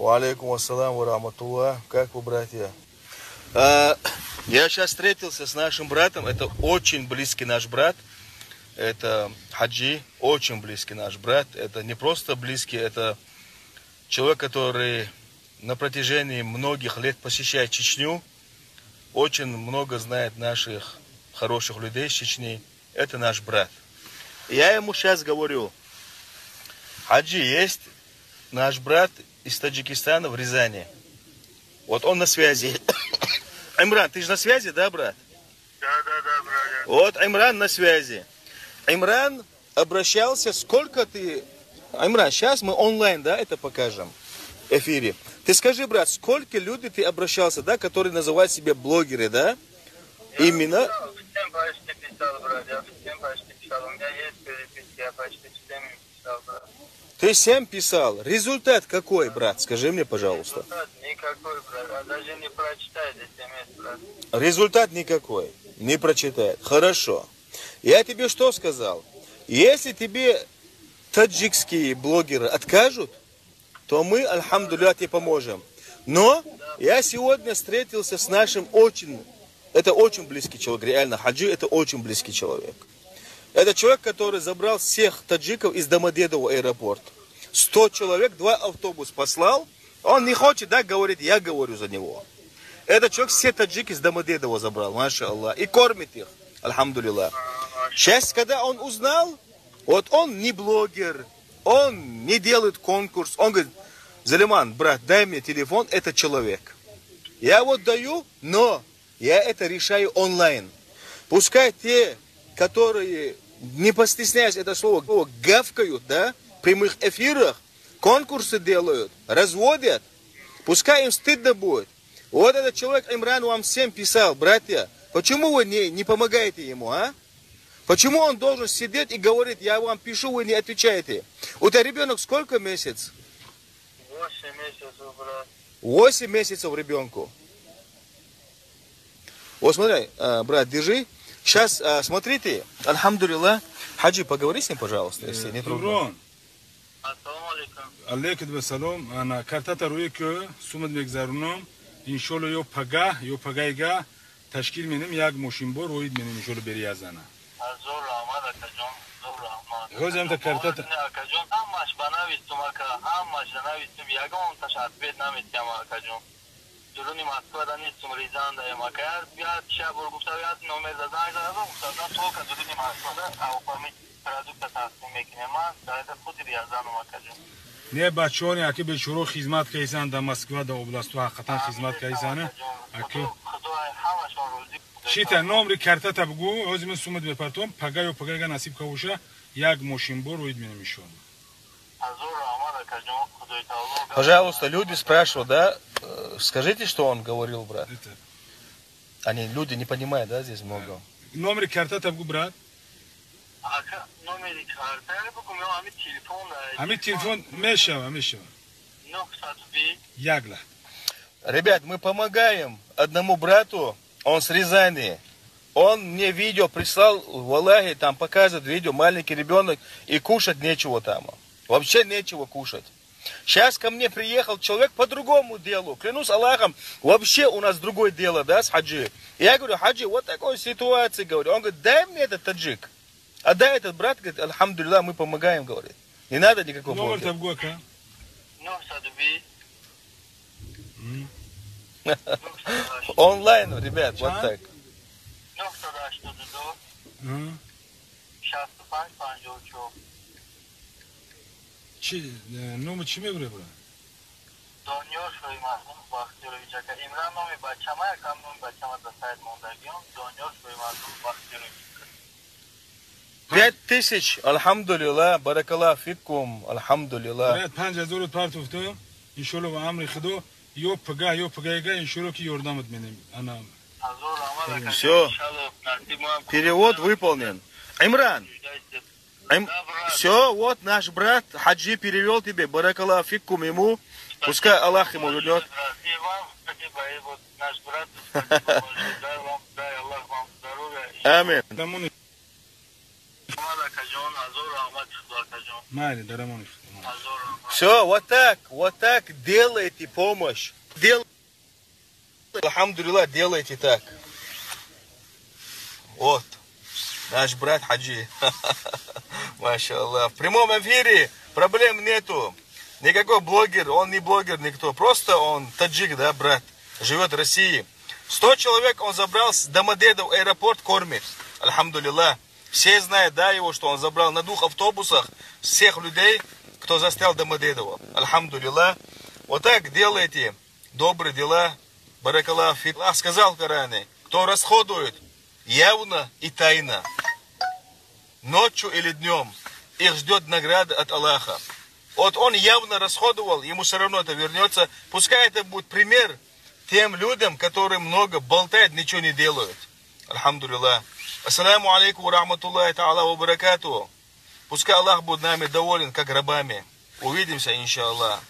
Ва алейкум ассалам ва рахматуллах. Как вы, братья? Я сейчас встретился с нашим братом. Это очень близкий наш брат. Это Хаджи, очень близкий наш брат. Это не просто близкий, это человек, который на протяжении многих лет посещает Чечню. Очень много знает наших хороших людей из Чечни. Это наш брат. Я ему сейчас говорю: Хаджи, есть наш брат из Таджикистана в Рязани. Вот он на связи. Имран, ты же на связи, да, брат? Да, брат. Вот Имран на связи. Имран обращался, сколько ты... Имран, сейчас мы онлайн, да, это покажем в эфире. Ты скажи, брат, сколько людей ты обращался, да, которые называют себя блогеры, да? Я Именно... писал, всем почти писал, брат, я всем почти писал. У меня есть переписки, я почти всем им писал, брат. Ты всем писал. Результат какой, брат? Скажи мне, пожалуйста. Результат никакой, брат. А даже не прочитает смс, брат. Результат никакой. Не прочитает. Хорошо. Я тебе что сказал? Если тебе таджикские блогеры откажут, то мы, альхамдулилля, тебе поможем. Но я сегодня встретился с нашим очень... Это очень близкий человек, реально. Хаджи — это очень близкий человек. Это человек, который забрал всех таджиков из Домодедово аэропорта. 100 человек, 2 автобуса послал. Он не хочет, да, говорит, я говорю за него. Этот человек все таджики из Домодедово забрал, маша Аллах, и кормит их, альхамдулилля. Сейчас, когда он узнал, вот он не блогер, он не делает конкурс, он говорит: Залиман, брат, дай мне телефон, это человек. Я вот даю, но я это решаю онлайн. Пускай те, которые, не постесняясь это слово, гавкают, да, в прямых эфирах, конкурсы делают, разводят, пускай им стыдно будет. Вот этот человек Имран вам всем писал: братья, почему вы не помогаете ему, а? Почему он должен сидеть и говорить: я вам пишу, вы не отвечаете? У тебя ребенок сколько месяц? 8 месяцев, брат. 8 месяцев ребенку. Вот смотри, брат, держи. Сейчас, смотрите, альхамдулилля. Хаджи, поговори с ним, пожалуйста, если не трудно. Имрон. Ассаламу алейкум. Алейкум ассалом. Ана картата рӯи ки сумат мегзаронам. Иншолло, ё пага, ё пагайга ташкил менем, як мошинбор роид менем, иншолло, бери язана. Ҳазор раҳмат, акаҷон, ҳазор раҳмат. Ҳозир ҳамта картата. Акаҷон, ҳамаш ба навистум, ака, ҳамаш ба навистум, ягонташ ответ наметиҳам, акаҷон. Дуруни Москвада нестум, Рязандаем, ака. Як шабор гуфта, як номер да занг задам, гуфта, только дуруни Москвада оформить продукта тақсим мекунем. Ман дар худи Рязаном, акаҷон. Не, бачаҳоне, аки бечоро хизмат кайсан дар Москва, дар областу ҳақиқатан хизмат кайсана. Аки Худо ҳамашон розӣ. Шита номри картата бугу, ҳозир ман сумат мепартом, пага ё пагайга насиб кабоша, як мошинбор роид менем, иншолло. Ҳазор раҳмат, акаҷон, Худои таоло. Пожалуйста, люди спрашивают, да, скажите, что он говорил, брат. Это. Они, люди не понимают, да, здесь много. Номри картата бугу, брат. Ака, номери карта бугум ё ҳамин телефон? Ҳамин телефон мешава, мешава. 920. Як лаҳза. Ребят, мы помогаем одному брату, он с Рязани. Он мне видео прислал, валлахи, там показывает видео, маленький ребенок, и кушать нечего там. Вообще нечего кушать. Сейчас ко мне приехал человек по другому делу. Клянусь Аллахом, вообще у нас другое дело, да, с Хаджи. Я говорю: Хаджи, вот такой ситуации, говорю. Он говорит: дай мне этот таджик. А дай этот брат, говорит, альхамдулилля, мы помогаем, говорит. Не надо никакого Номер блогера. бугу, ака. 920. Онлайн, ребят, вот Чанд? так. 982 М. 65 54. Чи номи чӣ мебуре, брат? Дониёр Шоимардон Бахтиёрович, ака. Имран номи бачама, якам номи бачама да сайт мондагиён. Дониёр Шоимардон Бахтиёрович. 5000, альхамдулилля, баракаллах фикум, альхамдулилля. Брат, 5000 партофту, иншолло, ба амри Худо, ё пага, ё пагайга, иншолло, ки ёрдамат менем. Ана. Ҳазор раҳмат, ака. Всё. Иншалло, насиб моам. Перевод выполнен. Имран, Да, брат. Все, вот наш брат Хаджи перевел тебе, баракаллах фикум ему, пускай Аллах ему вернет. Брат, и вам спасибо, и вот наш брат, спасибо большое. Дай вам, дай Аллах вам здоровья. Амин. Дамони. Раҳмат, акаҷон, ҳазор раҳмат, Худо, акаҷон. Майли, дар амони Худо. Все, вот так делайте помощь. Алхамдулилла, делайте так. Вот, наш брат Хаджи. Машаллах. В прямом эфире проблем нету. Никакой блогер, он не блогер, никто. Просто он таджик, да, брат. Живет в России. 100 человек он забрал с Домодедово аэропорт, кормит. Альхамдулилла. Все знают, да, его, что он забрал на двух автобусах всех людей, кто застрял в Домодедово. Альхамдулилла. Вот так делайте добрые дела. Баракаллаху фик. Аллах сказал в Коране, кто расходует явно и тайно, ночью или днем, их ждет награда от Аллаха. Вот он явно расходовал, ему все равно это вернется. Пускай это будет пример тем людям, которые много болтают, ничего не делают. Альхамдулилла. Ассаляму алейкум ва рахматуллахи та'ала ва баракатуху. Пускай Аллах будет нами доволен, как рабами. Увидимся, иншаллах.